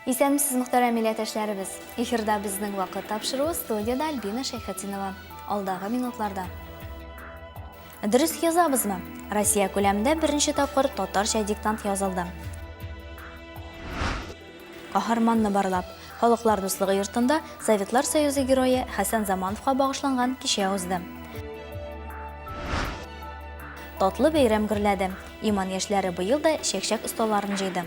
Исәнмесез, мөхтәрәм милләттәшләребез! Эфирда безнең вакыт тапшыруы студиядә Альбина Шәйхетдинова. Алдагы минутларда. Дөрес язабызмы? Россия күләмендә беренче тапкыр татарча диктант язылды. Каһарманны барлап, Халыклар дуслыгы йортында Советлар Союзы герое Хәсән Замановка багышланган кичә узды. Татлы бәйрәм гөрләде. Иман яшьләре быел да чәкчәк осталарын җыйды.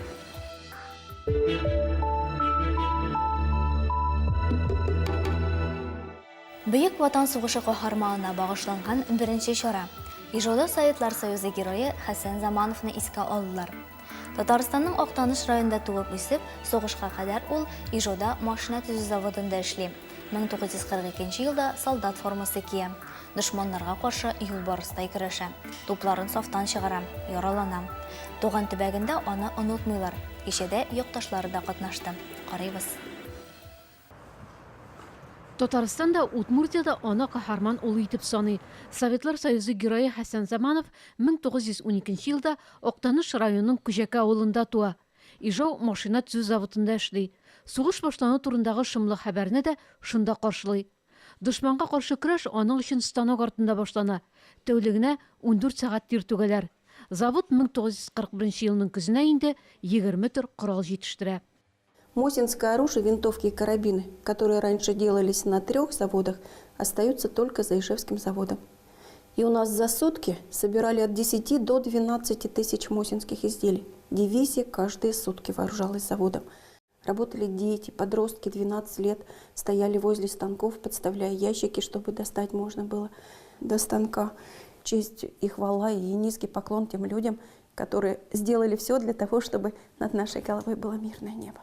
Бөек Ватан сугышы каһарманына багышланган беренче чара. Ижауда Советлар Союзы герое Хәсән Замановны искә алдылар. Татарстанның Актаныш районында туып үсеп, сугышка кадәр ул Ижауда машина төзү заводында эшли. 1942 елда солдат формасы кия. Дошманнарга каршы юлбарыстай көрәшә. Тупларын сафтан чыгара, яралана. Туган төбәгендә аны онытмыйлар. Кичәдә якташлары да катнашты. Карыйбыз. Татарстан да, Удмуртия дә аны каһарман улы итеп саный. Советлар Союзы Герое Хәсән Заманов 1912 елда Актаныш районының Күҗәкә авылында туа. Ижау машина төзү заводында эшли. Сугыш башлану турындагы шомлы хәбәрне дә шунда каршылый. Дошманга каршы көрәш аның өчен станок артында башлана. Тәүлегенә 14 сәгать тир түгәләр. Завод 1941 елның көзенә инде 20 төр корал җитештерә. Мосинское оружие, винтовки и карабины, которые раньше делались на трех заводах, остаются только за Ижевским заводом. И у нас за сутки собирали от 10 до 12 тысяч мосинских изделий. Дивизия каждые сутки вооружалась заводом. Работали дети, подростки 12 лет, стояли возле станков, подставляя ящики, чтобы достать можно было до станка. Честь и хвала и низкий поклон тем людям, которые сделали все для того, чтобы над нашей головой было мирное небо.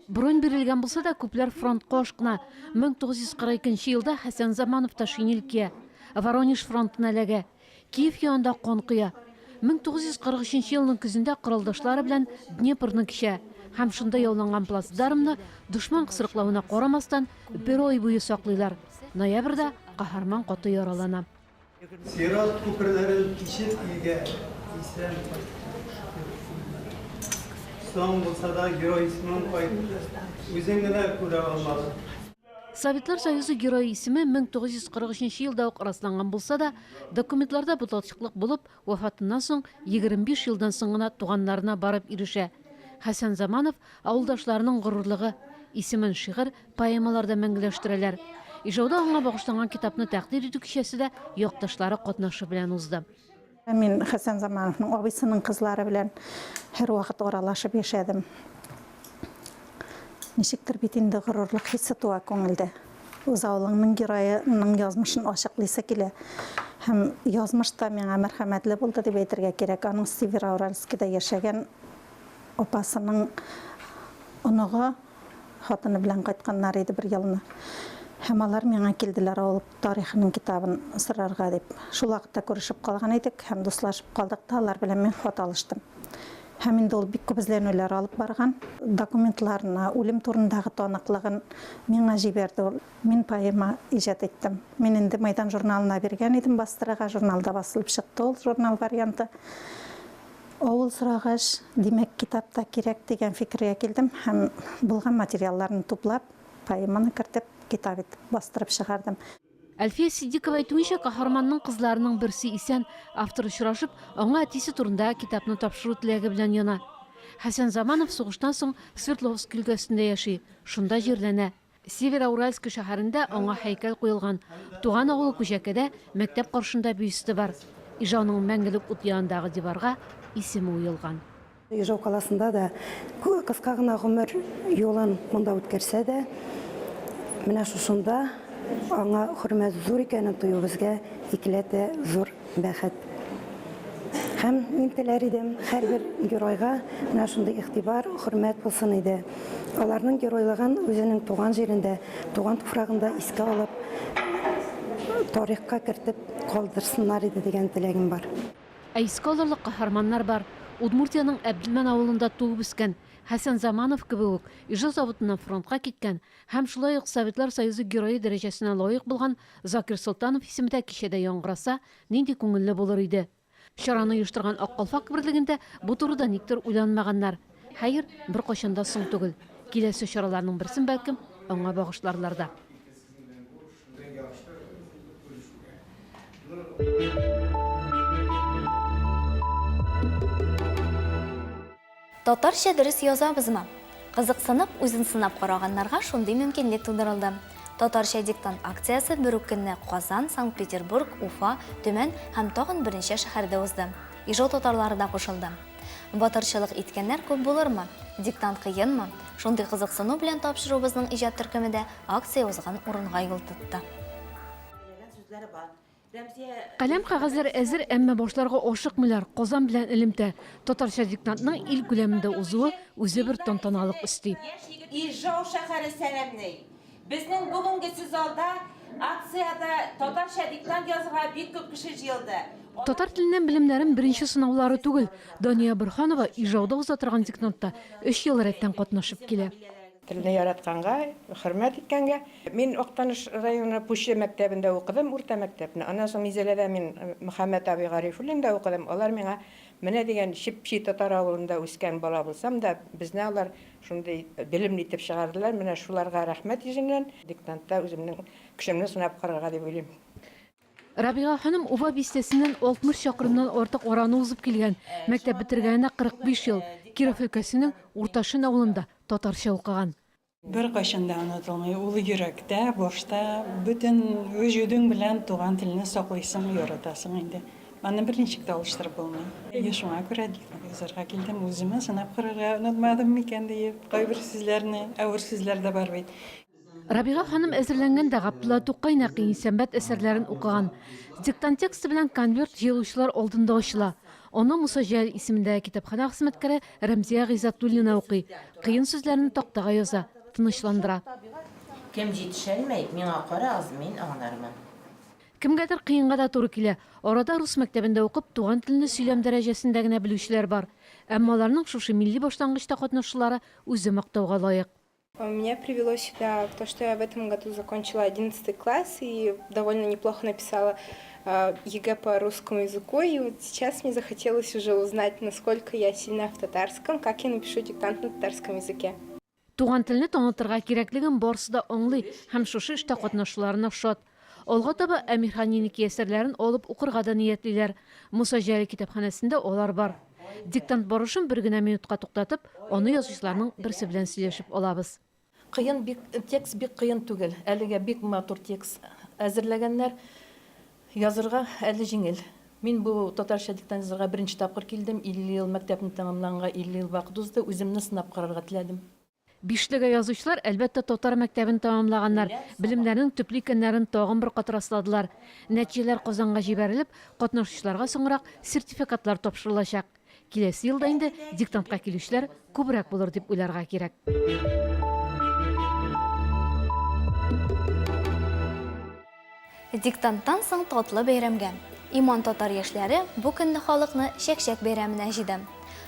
Бронь бирелгән булса да, күпләр фронтка ашкына. 1942 елда Хәсән Заманов та шинель кия. Воронеж фронтына эләгә. Киев янында кан коя. 1943 елның көзендә коралдашлары белән Днепрны кичә һәм шунда яуланган плацдармны дошман кысрыклавына карамастан бер ай буе саклыйлар. Ноябрьдә каһарман каты яралана. Сират күперләрен кичеп илгә исән кайттым, шөкер, үлмәдем. Соң булса да герой исемем кайтты, үзем генә күрә алмадым. Советлар Союзы Герое исеме 1943 елда ук расланган булса да, документларда буталчыклык булып, вафатыннан соң 25 елдан соң гына туганнарына барып ирешә. Хәсән Заманов, авылдашларының горурлыгы. Исемен шигырь, поэмаларда мәңгеләштерәләр. Ижауда аңа багышланган китапны тәкъдир итү кичәсе дә якташлары катнашы белән узды. Мин Хәсән Замановның абыйсының кызлары белән һәрвакыт аралашып яшәдем. Ничектер бит инде горурлык хисе туа күңелдә. Үз авылыңның героеның язмышын ачыклыйсы килә. Һәм язмыш та миңа мәрхәмәтле булды дип әйтергә кирәк. Аның Североуральскида яшәгән апасының оныгы Хатыны белән кайтканнар иде бер елны. Һәм алар миңа килделәр авыл тарихының китабын сорарга дип. Шул вакытта күрешеп калган идек һәм дуслашып калдык та, алар белән мин хат алыштым. Һәм инде ул бик күп эзләнүләр алып барган. Документларны, үлем турындагы таныклыгын миңа җибәрде ул. Мин поэма иҗат иттем. Мин инде Мәйдан журналына биргән идем бастырырга, журналда басылып чыкты ул журнал варианты. Авыл сорагач, димәк, китап та кирәк дигән фикергә килдем һәм булган материалларны туплап, поэманы кертеп, китап итеп бастырып чыгардым. Әлфия Ситдикова әйтүенчә, каһарманның кызларының берсе исән. Автор очрашып, аңа әтисе турындагы китапны тапшыру теләге белән яна. Хәсән Заманов сугыштан соң Свердловск өлкәсендә яши, шунда җирләнә. Североуральск шәһәрендә аңа һәйкәл куелган. Туган авылы Күҗәкәдә мәктәп каршында бюсты бар. Ижауның Мәңгелек ут янындагы диварга исеме уелган. Ижау каласында да кыска гына гомер юлын монда үткәрсә дә, менә шушында аңа хөрмәт зур икәнен тою безгә икеләтә зур бәхет. Һәм мин теләр идем, һәрбер геройга менә шундый игътибар, хөрмәт булсын иде. Аларның геройлыгын үзенең туган җирендә, туган туфрагында искә алып, тарихка кертеп калдырсыннар иде дигән теләгем бар. Ә искә алырлык каһарманнар бар. Удмуртиянең Әбделмән авылында туып үскән, Хәсән Заманов кебек үк, Ижау заводыннан фронтка киткән һәм шулай ук Советлар Союзы Герое дәрәҗәсенә лаек булган Закир Солтанов исеме дә кичәдә яңгыраса, нинди күңелле булыр иде. Чараны оештырган Ак калфак берлегендә бу турыда никтер уйланмаганнар. Хәер, беркайчан да соң түгел. Киләсе чараларның берсен, бәлкем, аңа багышларлар да. Татарча дөрес язабызмы? Кызыксынып, үзен сынап караганнарга шундый мөмкинлек тудырылды. Татарча диктант акциясе бер үк көнне Казан, Санкт-Петербург, Уфа, Төмән һәм тагын берничә шәһәрдә узды. Ижау татарлары да кушылды. Батырчылык иткәннәр күп булырмы? Диктант кыенмы? Шундый кызыксыну белән тапшыруыбызның иҗат төркеме дә акция узган урынга юл тотты. Каләм кәгазьләр әзер, әмма башларга ашыкмыйлар. Казан белән элемтә. Татарча диктантның ил күләмендә узуы үзе бер тантаналык өсти. Ижау шәһәре сәламли. Безнең бүгенге сүз алда акциядә татарча диктант язырга бик күп кеше җыелды. Татар теленнән белемнәрен беренче сынаулары түгел. Дания Борһанова Ижауда уза торган диктантта өч ел рәттән катнашып килә. Телне яратканга, хөрмәт иткәнгә. Мин Актаныш районы Пучы мәктәбендә укыдым, урта мәктәпне. Аннан соң Минзәләдә мин Мөхәммәт абый Гарифуллинда укыдым. Алар миңа менә дигән чеп-чи татар авылында үскән бала булсам да, безне алар шундый белемле итеп чыгардылар. Менә шуларга рәхмәт йөзеннән диктантта үземнең көчемне сынап карарга дип уйлыйм. Рабига ханым Уфа бистәсеннән 60 чакрымнан артык араны узып килгән. Мәктәп бетергәненә 45 ел. Киров өлкәсенең Урташин авылында татарча укыган. Беркайчан да онытылмый. Ул йөрәктә, башта, бөтен вөҗүдең белән туган телне саклыйсың, яратасың инде. Аны берничек тә алыштырып булмый. Әйе, шуңа күрә диктант язарга килдем. Үземә сынап карарга, онытмадым микән диеп, кайбер сүзләрне, авыр сүзләр дә бар бит. Рабига ханым әзерләнгәндә Габдулла Тукай, Нәкый Исәнбәт әсәрләрен укыган. Диктант тексты белән конверт җыелучылар алдында ачыла. Аны Муса Җәлил исемендәге китапханә хезмәткәре Рәмзия Гыйззәтуллина укый, кыен сүзләрне тактага яза, тынычландыра. Кем җитешәлмәй, миңа карагыз, мин аңлармын. Кемгәдер кыенга да туры килә. Арада рус мәктәбендә укып, туган телне сөйләм дәрәҗәсендә генә белүчеләр бар. Әмма аларның шушы милли башлангычта катнашулары үзе мактауга лаек. Меня привело сюда то, что я в этом году закончила 11 класс и довольно неплохо написала ЕГЭ по русскому языку. И вот сейчас мне захотелось уже узнать, насколько я сильна в татарском, как я напишу диктант на татарском языке. Туган телне танытырга кирәклеген барысы да аңлый һәм шушы эштә катнашуларына шат. Алга таба Әмирхан Еники әсәрләрен алып укырга да ниятлиләр. Муса Җәлил китапханәсендә алар бар. Диктант барышын бер генә минутка туктатып, аны язучыларның берсе белән сөйләшеп алабыз. Кыен бик, текст бик кыен түгел. Әлегә бик матур текст әзерләгәннәр. Язырга әле җиңел. Мин бу татарча диктант язырга беренче тапкыр килдем. 50 ел мәктәпне тәмамлаганга 50 ел вакыт узды. Үземне сынап карарга теләдем. Бишлегә язучылар, әлбәттә, татар мәктәбен тәмамлаганнар, белемнәренең төпле икәннәрен тагын бер кат расладылар. Нәтиҗәләр Казанга җибәрелеп, катнашучыларга соңрак сертификатлар тапшырылачак. Киләсе елда инде диктантка килүчеләр күбрәк булыр дип уйларга кирәк. Диктанттан соң татлы бәйрәмгә. Иман татар яшьләре бу көнне халыкны Чәкчәк бәйрәменә җыйды.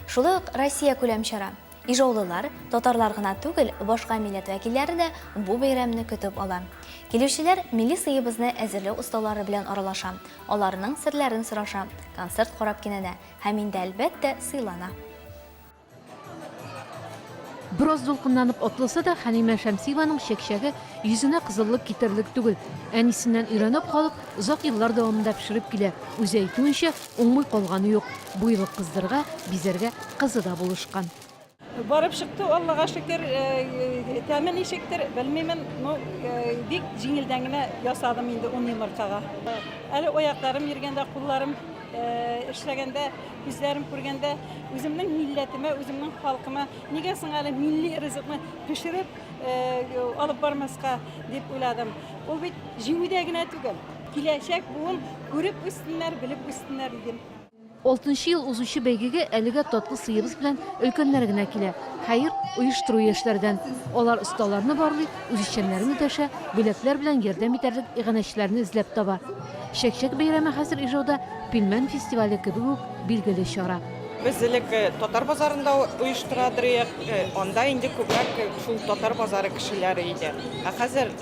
Шулай ук Россиякүләм чара. Ижаулылар, татарлар гына түгел, башка милләт вәкилләре дә бу бәйрәмне көтеп ала. Килүчеләр милли сыебызны әзерләү осталары белән аралаша, аларның серләрен сораша, концерт карап кинәнә һәм инде, әлбәттә, сыйлана. Бераз дулкынланып атласа да, Хәлимә Шәмсиеваның чәкчәге йөзенә кызыллык китерерлек түгел. Әнисеннән өйрәнеп калып, озак еллар дәвамында пешереп килә. Үзе әйтүенчә, уңмый калганы юк. Бу юлы кыздырырга, бизәргә кызы да булышкан. Барып чыкты, Аллага шөкер. Тәме ничектер, белмимен. Ну, бик җиңелдән генә ясадым инде ун йомыркага. Әле аякларым йөргәндә, кулларым эшләгәндә, Күзләрем күргәндә, үземнең милләтемә, үземнең халкыма нигә соң әле милли ризыкны пешереп алып бармаска дип уйладым. Ул бит җиңүдә генә түгел, киләчәк буын күреп үссеннәр, белеп үссеннәр дидем. Алтынчы ел узучы бәйгегә әлегә татлы сыебыз белән өлкәннәр генә килә. Хәер, оештыру яшьләрдән. Алар осталарны барлый, үзешчәннәрне дәшә, бүләкләр белән ярдәм итәрлек иганәчеләрне эзләп таба. Чәкчәк бәйрәме хәзер Ижауда Пилмән фестивале кебек үк билгеле чара. Без элек татар базарында оештырадырыек, анда инде күбрәк шул татар базары кешеләре иде. Ә хәзер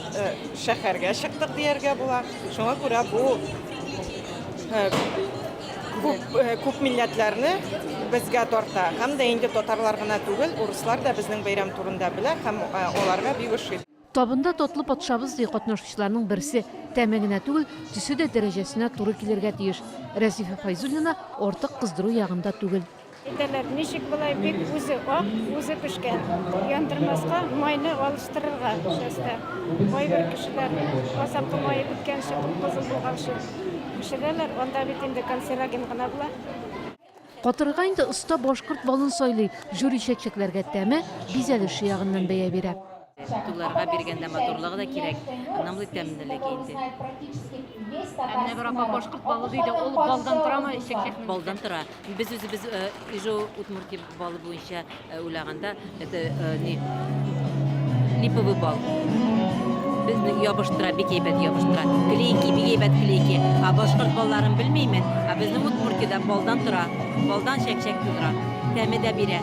шәһәргә чыктык дияргә була. Шуңа күрә бу күп, күп милләтләрне безгә тарта. Һәм дә инде татарлар гына түгел, урыслар да безнең бәйрәм турында белә һәм аларга бик ошый. Табында татлы патшабыз, ди катнашучыларның берсе. Тәме генә түгел, төсе дә дәрәҗәсенә туры килергә тиеш. Рәзифә Фәйзуллина артык кыздыру ягында түгел. Әйтәләр, ничек болай бик үзе ак, үзе пешкән. Яндырмаска, майны алыштырырга часто. Кайбер кешеләр азаккы мае беткәнче, кып-кызыл булганчы пешерәләр, анда бит инде канцероген гына була. Катырырга инде оста башкорт балын сайлый, жюри чәкчәкләргә тәме, бизәлеше ягыннан бәя бирә. Туйларга биргәндә матурлыгы да кирәк, аннан болай тәмлелеге инде. Ә менә бер апа башкорт балы диде, ул балдан торамы чәкчәкнең? Балдан тора. Без үзебез Ижау Удмуртия балы буенча уйлаганда, это ни липовый бал. Безнең ябыштыра, бик әйбәт ябыштыра. Клейкий, бик әйбәт клейкий. Ә башкорт балларын белмимен, ә безнең Удмуртиядә балдан тора. Балдан чәкчәк тудыра. Тәме дә бирә.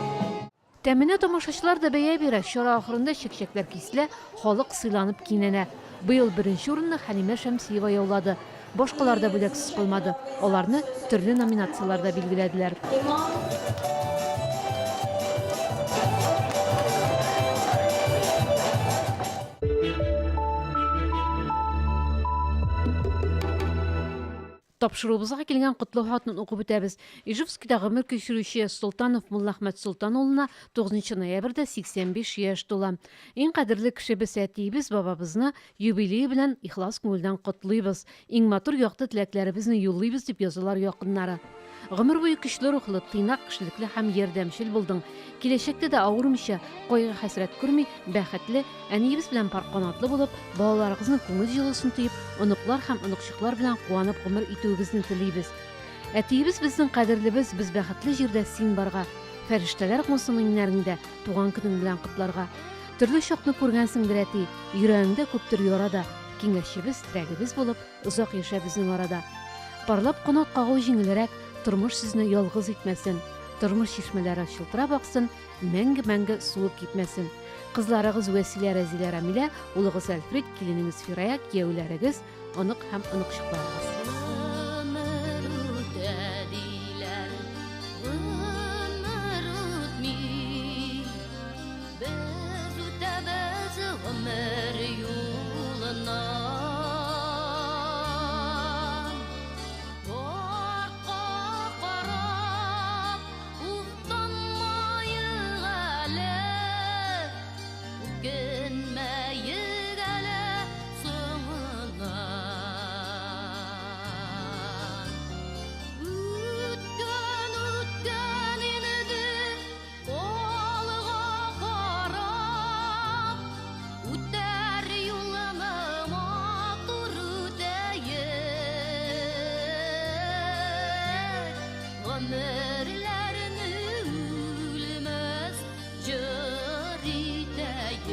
Тәменә тамашачылар да бәя бирә. Чара ахырында чәкчәкләр киселә, халык сыйланып кинәнә. Быел беренче урынны Хәлимә Шәмсиева яулады. Башкалар да бүләксез калмады. Аларны төрле номинацияләрдә билгеләделәр. Тапшыруыбызга килгән котлау хатын укып үтәбез. Ижевскида гомер кичерүче Солтанов Муллахмәт Солтан улына 9 ноябрьдә 85 яшь тула. Иң кадерле кешебез әтиебез, бабабызны юбилее белән ихлас күңелдән котлыйбыз. Иң матур якты теләкләребезне юллыйбыз, дип язалар якыннары. Гомер буе көчле рухлы, тыйнак, кешелекле һәм ярдәмчел булдың. Киләчәктә дә авырмыйча, кайгы-хәсрәт күрми, бәхетле, әниебез белән пар канатлы булып, балаларыгызның күңел җылысын тоеп, оныклар һәм оныкчыклар белән куанып гомер итүегезне телибез. Әтиебез безнең кадерлебез, без бәхетле җирдә син барга. Фәрештәләр кунсын иңнәреңдә, туган көнең белән котларга. Төрле чакны күргәнсеңдер, әти, йөрәгеңдә күптер яра да. Киңәшчебез, терәгебез булып, озак яшә безнең арада. Парлап канат кагу җиңелрәк, тормыш сезне ялгыз итмәсен. Тормыш чишмәләре чылтырап аксын, мәңге-мәңге суы кипмәсен. Кызларыгыз Вәсилә, Рәзилә, Рамилә, улыгыз Әлфрид, киленегез Фирая, кияүләрегез, онык һәм оныкчыкларыгыз. Гомер үтә диләр, гомер үтми. Без үтәбез гомер юлыннан. Артка карап, уфтанмаек әле, үкенмәек әле соңыннан. Үткән, үткән инде алга карап, үтәр юлны матур үтәек. Гомерләрне үлмәс җыр итәек.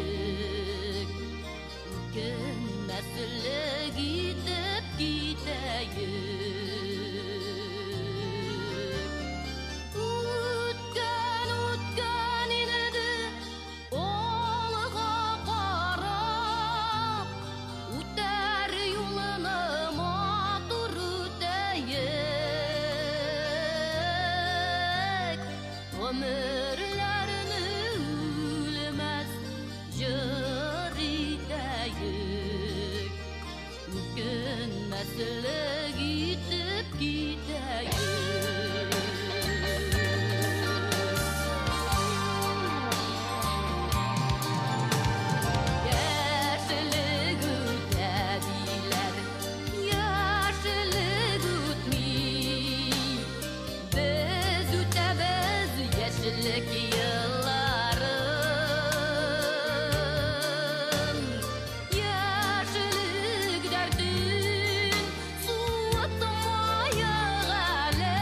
Үкенмәслек итеп китәек. Үткән, үткән инде алга карап, үтәр юлны матур үтәек. Гомерләрне үлмәс җыр итәек. Үкенмәслек итеп китәек. Яшьлек үтә диләр, яшьлек үтми. Без үтәбез яшьлек елларын. Яшьлек дәртен суытмаек әле.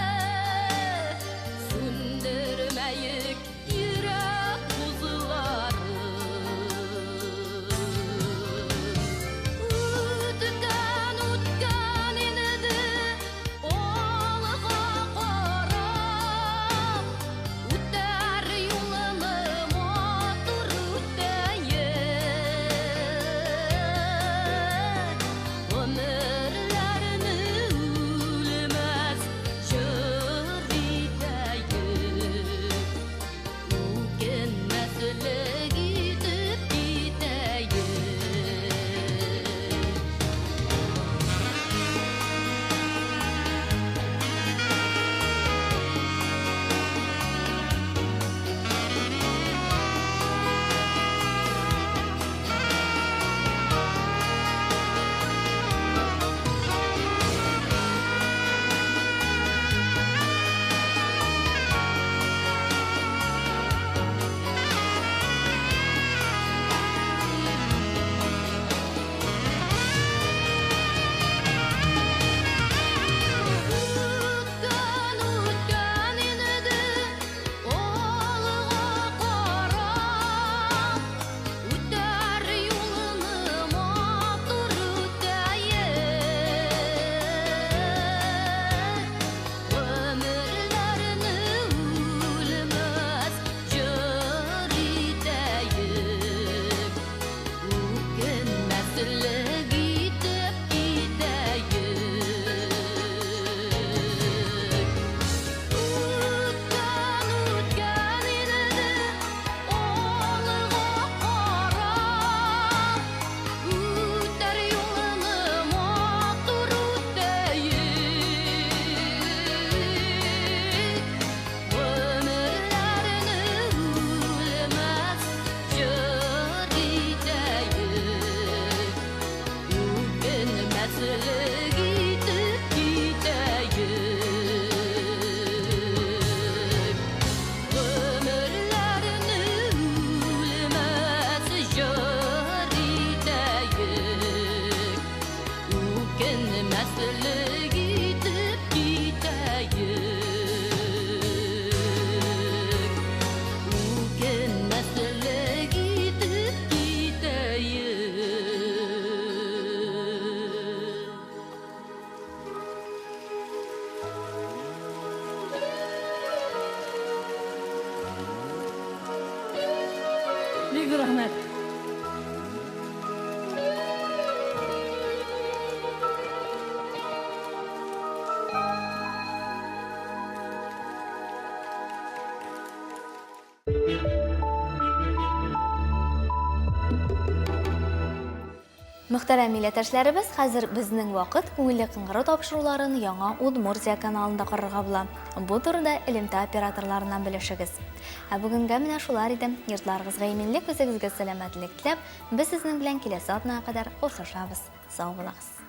Мөхтәрәм милләттәшләребез, хәзер безнең вакыт күңелле кыңгырау тапшыруларын яңа Удмуртия каналында карарга була. Бу турыда элемтә операторларыннан белешегез. Ә бүгенгә менә шулар иде. Йортларыгызга иминлек, үзегезгә сәламәтлек теләп, без сезнең белән киләсе атнага кадәр хушлашабыз. Сау булыгыз.